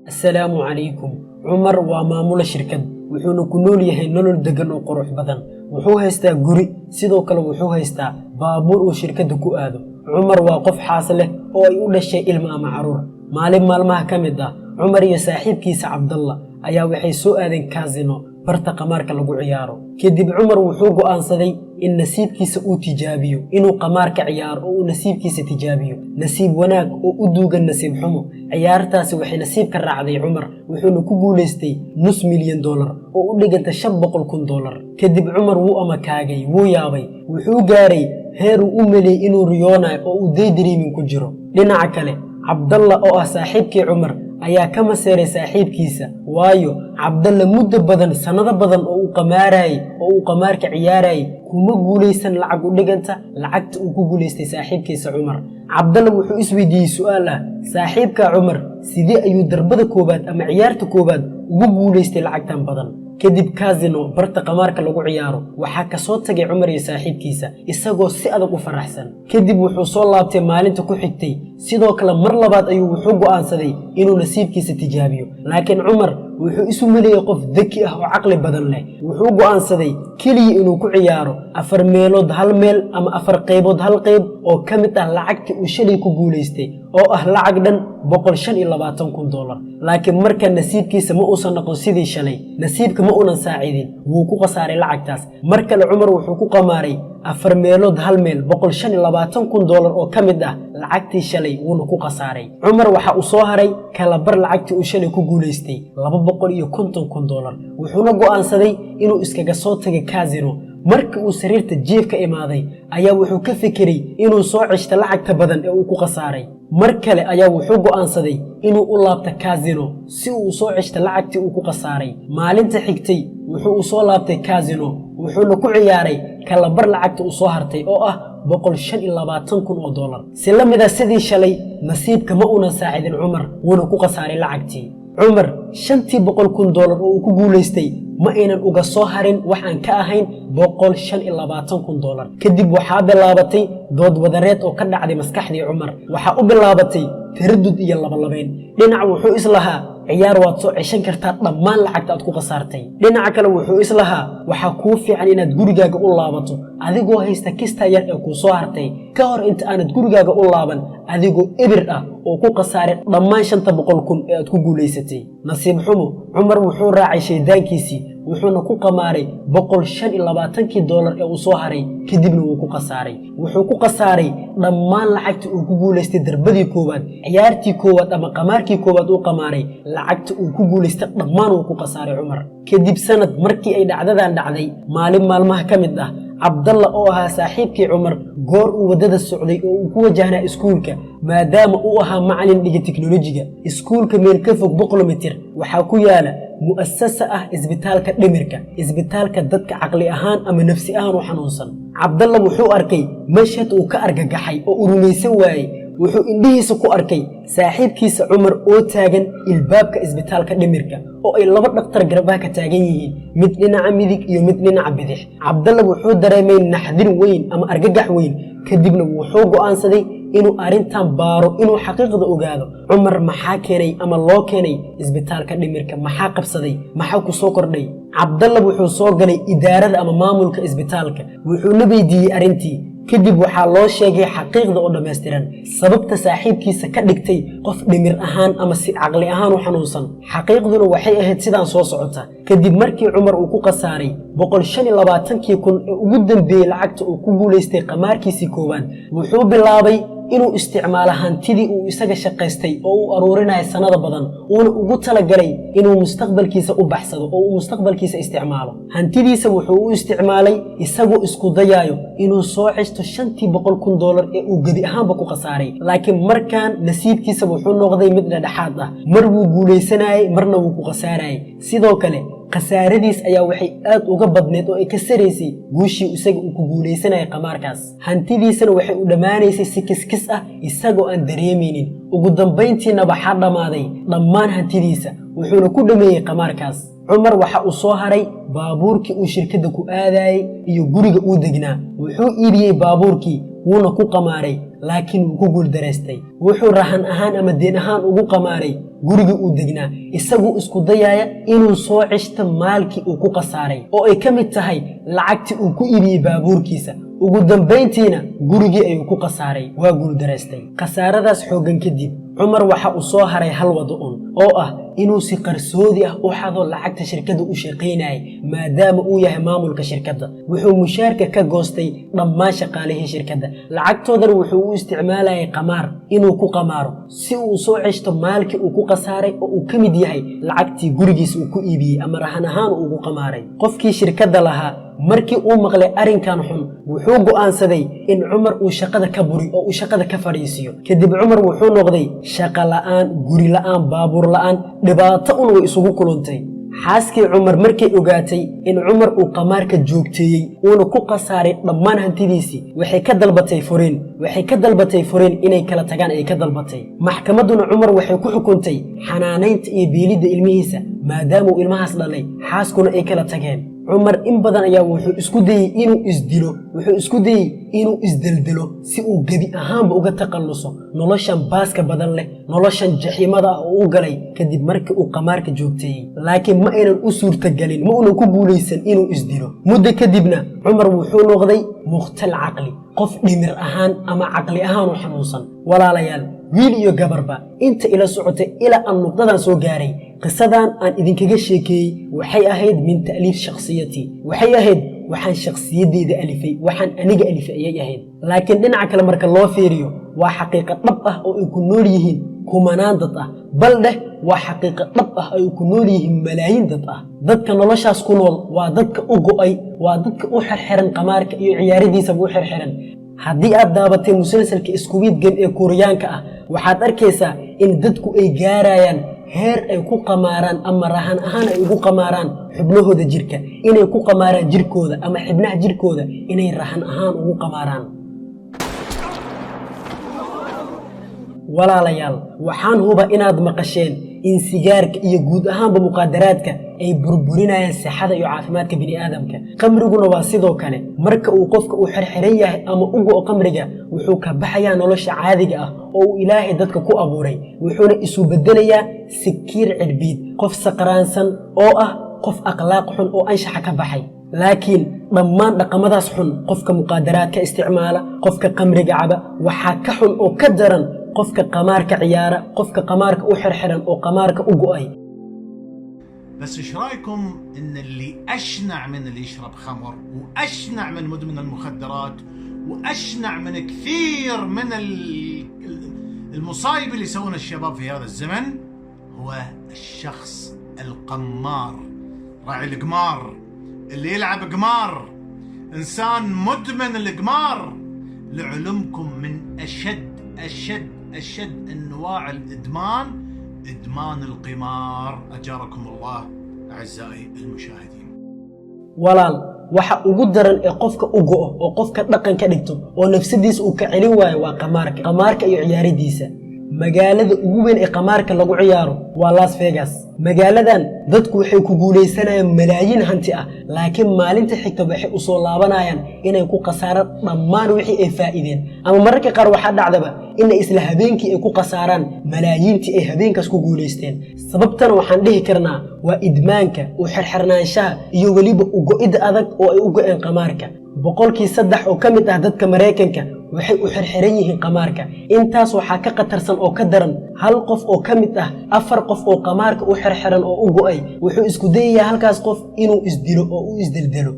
Assalaamu calaykum. Cumar waa maamula shirkad, wuxuuna ku nool yahay nolol deggan oo qurux badan. Wuxuu haystaa guri, sidoo kale wuxuu haystaa baabuur uu shirkadda ku aado. Cumar waa qof xaas leh oo ay u dhashay ilmo ama carruur. Maalin maalmaha ka mid ah, Cumar iyo saaxiibkiisa Cabdalla ayaa waxay soo aadeen casino, barta qamaarka lagu ciyaaro. Kadib Cumar wuxuu go'aansaday in nasiibkiisa uu tijaabiyo, inuu qamaarka ciyaaro oo uu nasiibkiisa tijaabiyo. Nasiib wanaag oo u duugan nasiib xumo, ciyaartaasi waxay nasiib ka raacday Cumar, wuxuuna ku guulaystay $500,000 oo u dhiganta $500,000. Kadib Cumar wuu amakaagay, wuu yaabay. Wuxuu gaaray heer uu u maleeyey inuu riyoonayo oo uu daydreaming ku jiro. Dhinaca kale, Cabdalla oo ah saaxiibkii Cumar ayaa ka maseeray saaxiibkiisa, waayo Cabdalla muddo badan, sannado badan oo uu qamaarayay oo uu qamaarka ciyaarayay, kuma guulaysan lacag u dhiganta lacagta uu ku guulaystay saaxiibkiisa Cumar. Cabdalla wuxuu isweydiiyey su'aal ah: saaxiibka Cumar sidee ayuu darbada koowaad ama ciyaarta koowaad ugu guulaystay lacagtan badan? Kadib casino, barta qamaarka lagu ciyaaro, waxaa ka soo tagay Cumar iyo saaxiibkiisa isagoo si adag u faraxsan. Kadib wuxuu soo laabtay maalinta ku xigtay. Sidoo kale mar labaad ayuu wuxuu go'aansaday inuu nasiibkiisa tijaabiyo, laakiin Cumar wuxuu isu maleeyey qof daki ah oo caqli badan leh. Wuxuu go'aansaday keliya inuu ku ciyaaro afar meelood hal meel ama afar qaybood hal qayb oo ka mid ah lacagtii uu shalay ku guulaystay, oo ah lacag dhan $125,000. Laakiin marka nasiibkiisa ma uusan noqon sidii shalay, nasiibka ma uunan saacidin, wuu ku khasaaray lacagtaas. Mar kale Cumar wuxuu ku qamaaray afar meelood hal meel, $125,000 oo ka mid ah lacagtii shalay, wuuna ku khasaaray. Cumar waxa uu soo haray kalabar lacagtii uu shalay ku guulaystay, $250,000, wuxuuna go'aansaday inuu iskaga soo tagay casino. Markii uu sariirta jiifka imaaday ayaa wuxuu ka fikiray inuu soo ceshto lacagta badan ee uu ku khasaaray. Mar kale ayaa wuxuu go'aansaday inuu u laabto casino si uu u soo ceshto lacagtii uu ku khasaaray. Maalinta xigtay wuxuu u soo laabtay casino, wuxuuna ku ciyaaray kalabar lacagta uu soo hartay, oo ah $125,000. Si la mid a sidii shalay, nasiibka ma uunan saacidin Cumar, wuuna ku khasaaray lacagtii. Cumar $500,000 oo uu ku guulaystay ma aynan uga soo harin wax aan ka ahayn $125,000. Kadib waxaa bilaabatay dood wadareed oo ka dhacday maskaxdii Cumar. Waxaa u bilaabatay taradud iyo labalabayn. Dhinac wuxuu islahaa, ciyaar, waad soo ceshan kartaa dhammaan lacagta aad ku khasaartay. Dhinaca kale wuxuu islahaa, waxaa kuu fiican inaad gurigaaga u laabato adigoo haysta kista yar ee kuu soo hartay, ka hor inta aanad gurigaaga u laaban adigoo ebir ah oo ku khasaaray dhammaan 500,000 ee aad ku guulaysatay. Nasiib xumo, Cumar wuxuu raacay shaydaankiisii, wuxuuna ku qamaaray $125kii ee uu soo haray. Kadibna wuu ku khasaaray. Wuxuu ku khasaaray dhammaan lacagta uu ku guulaystay darbadii koowaad, ciyaartii koowaad ama qamaarkii koowaad uu qamaaray. Lacagta uu ku guulaystay dhammaan wuu ku khasaaray Cumar. Kadib sanad markii ay dhacdadan dhacday, maalin maalmaha ka mid ah, Cabdalla oo ahaa saaxiibkii Cumar, goor uu waddada socday oo uu ku wajahnaa iskuulka, maadaama uu ahaa macalin dhiga teknolojiga, iskuulka meel ka fog 100 mitir waxaa ku yaala mu'asasa ah isbitaalka dhimirka, isbitaalka dadka caqli ahaan ama nafsi ahaan u xanuunsan. Cabdalla wuxuu arkay mashhad uu ka argagaxay oo uu rumaysan waayey. Wuxuu indhihiisa ku arkay saaxiibkiisa Cumar oo taagan ilbaabka isbitaalka dhimirka, oo ay laba dhakhtar garbaha ka taagan yihiin, mid dhinaca midig iyo mid dhinaca bidix. Cabdalla wuxuu dareemay naxdin weyn ama argagax weyn. Kadibna wuxuu go'aansaday inuu arrintan baaro, inuu xaqiiqda ogaado. Cumar maxaa keenay ama loo keenay isbitaalka dhimirka? Maxaa qabsaday? Maxaa ku soo kordhay? Cabdalla wuxuu soo galay idaarada ama maamulka isbitaalka, wuxuuna weydiiyey arrintii. Kadib waxaa loo sheegay xaqiiqda oo dhammaystiran, sababta saaxiibkiisa ka dhigtay qof dhimir ahaan ama si caqli ahaan u xanuunsan. Xaqiiqduna waxay ahayd sidaan soo socota: kadib markii Cumar uu ku khasaaray 125kii kun ee ugu dambeeyey lacagta uu ku guulaystay qamaarkiisii koowaad, wuxuu bilaabay inuu isticmaalo hantidii uu isaga shaqaystay oo uu aruurinayo sannada badan, uuna ugu talagalay inuu mustaqbalkiisa u baxsado oo uu mustaqbalkiisa isticmaalo. Hantidiisa wuxuu u isticmaalay isagoo isku dayaayo inuu soo ceshto $500,000 ee uu gebi ahaanba ku khasaaray. Laakiin markaan nasiibkiisa wuxuu noqday mid dhexdhexaad ah. Mar wuu guulaysanayay, marna wuu ku khasaarayay. Sidoo kale khasaaradiis ayaa waxay aad uga badneed oo ay ka saraysay guushii isaga uu ku guulaysanayay qamaarkaas. Hantidiisana waxay u dhammaanaysay si kiskis ah, isagoo aan dareemaynin. Ugu dambayntiina waxaa dhammaaday dhammaan hantidiisa, wuxuuna ku dhammeeyey qamaarkaas. Cumar waxa uu soo haray baabuurkii uu shirkadda ku aadayey iyo guriga uu degnaa. Wuxuu iibiyey baabuurkii, wuuna ku qamaaray, laakiin wuu ku guuldaraystay. Wuxuu rahan ahaan ama deen ahaan ugu qamaaray. Gurigii uu degnaa, isagoo isku dayaaya inuu soo ceshto maalkii uu ku khasaaray, oo ay ka mid tahay lacagtii uu ku iibiyey baabuurkiisa. Ugu dambayntiina gurigii ayuu ku khasaaray, waa guuldaraystay. Khasaaradaas xooggan kadib, Cumar waxa uu soo haray hal wado un, oo ah inuu si qarsoodi ah u xado lacagta shirkadda u shaqaynayay. Maadaama uu yahay maamulka shirkadda, wuxuu mushaarka ka goostay dhammaan shaqaalihii shirkadda. Lacagtoodana wuxuu u isticmaalayay qamaar, inuu ku qamaaro si uu soo ceshto maalkii uu ku khasaaray, oo uu ka mid yahay lacagtii gurigiisa uu ku iibiyey ama rahan ahaan uu ugu qamaaray. Qofkii shirkadda lahaa markii uu maqlay arrinkan xun, wuxuu go'aansaday in Cumar uu shaqada ka buri oo uu shaqada ka fadhiisiiyo. Kadib Cumar wuxuu noqday shaqo la'aan, guri la'aan, baabuur la'aan. Dhibaato un way isugu kulantay. Xaaskii Cumar markay ogaatay in Cumar uu qamaarka joogteeyey, uuna ku khasaaray dhammaan hantidiisii, waxay ka dalbatay furiin. Waxay ka dalbatay furiin, inay kala tagaan ay ka dalbatay. Maxkamadduna Cumar waxay ku xukuntay xanaanaynta iyo biilidda ilmihiisa, maadaama uu ilmahaas dhalay, xaaskuna ay kala tageen. Cumar in badan ayaa wuxuu isku dayey inuu isdilo, wuxuu isku dayey inuu isdeldelo, si uu gebi ahaanba uga takhalluso noloshan baaska badan leh, noloshan jaxiimada ah oo u galay kadib markii uu qamaarka joogteeyey. Laakiin ma aynan u suurtagelin, ma uunan ku guulaysan inuu isdilo. Muddo kadibna Cumar wuxuu noqday mukhtal caqli, qof dhimir ahaan ama caqli ahaan u xanuunsan. Walaalayaal, wiil iyo gabarba, inta ila socotay ilaa aan nuqdadan soo gaaray, qisadan aan idinkaga sheekeeyey waxay ahayd min ta'liif shakhsiyatii, waxay ahayd waxaan shakhsiyaddeyda alifay, waxaan aniga alifay ayay ahayd. Laakiin dhinaca kale marka loo fiiriyo, waa xaqiiqo dhab ah oo ay ku nool yihiin kumanaan dad ah, bal dheh waa xaqiiqo dhab ah ay ku nool yihiin malaayiin dad ah. Dadka noloshaas ku nool waa dadka u go'ay, waa dadka u xirxiran qamaarka iyo ciyaaradiisaba u xirxiran. Haddii aad daabatay musalsalka Squid Game ee Kuuriyaanka ah, waxaad arkaysaa in dadku ay gaarayaan heer ay ku qamaaraan ama rahan ahaan ay ugu qamaaraan xubnahooda jirka, inay ku qamaaraan jirkooda ama xibnaha jirkooda inay rahan ahaan ugu qamaaraan. Walaalayaal, waxaan huba inaad maqasheen in sigaarka iyo guud ahaanba muqaadaraadka ay burburinayaan sixada iyo caafimaadka bini'aadamka. Qamriguna waa sidoo kale. Marka uu qofka uu xirxiran yahay ama u go'o qamriga, wuxuu ka baxayaa nolosha caadiga ah oo uu Ilaahay dadka ku abuuray, wuxuuna isu beddelayaa sikiir cirbiid, qof saqraansan oo ah qof akhlaaq xun oo anshaxa ka baxay. Laakiin dhammaan dhaqamadaas xun, qofka muqaadaraadka isticmaala, qofka qamriga caba, waxaa ka xun oo ka daran qofka qamaarka ciyaara, qofka qamaarka u xirxiran oo qamaarka u go'ay. بس ايش رايكم ان اللي اشنع من اللي يشرب خمر، واشنع من مدمن المخدرات، واشنع من كثير من المصايب اللي يسوونها الشباب في هذا الزمن، هو الشخص القمار، راعي القمار، اللي يلعب قمار، انسان مدمن القمار؟ لعلمكم، من اشد اشد اشد انواع الادمان ادمان القمار، اجاركم الله اعزائي المشاهدين. Walaal, waxa ugu daran ee qofka u go'o oo qofka dhaqan ka dhigto oo nafsadiisa uu ka celin waayo waa qamaarka, qamaarka iyo ciyaaridiisa. Magaalada ugu weyn ee qamaarka lagu ciyaaro waa Las Vegas. Magaaladan dadku waxay ku guulaysanayaan malaayiin hanti ah, laakiin maalinta xigta waxay u soo laabanayaan inay ku khasaaraan dhammaan wixii ay faa'iideen, ama mararka qaar waxaa dhacdaba inay isla habeenkii ay ku khasaaraan malaayiintii ay habeenkaas ku guulaysteen. Sababtana waxaan dhihi karnaa waa idmaanka, u xirxirnaanshaha iyo weliba u go'idda adag oo ay u go'een qamaarka. 3% oo ka mid ah dadka Maraykanka waxay u xirxiran yihiin qamaarka. Intaas waxaa ka khatarsan oo ka daran, hal qof oo ka mid ah afar qof oo qamaarka u xirxiran oo u go'ay wuxuu isku dayayaa halkaas qof inuu isdilo oo u isdeldelo.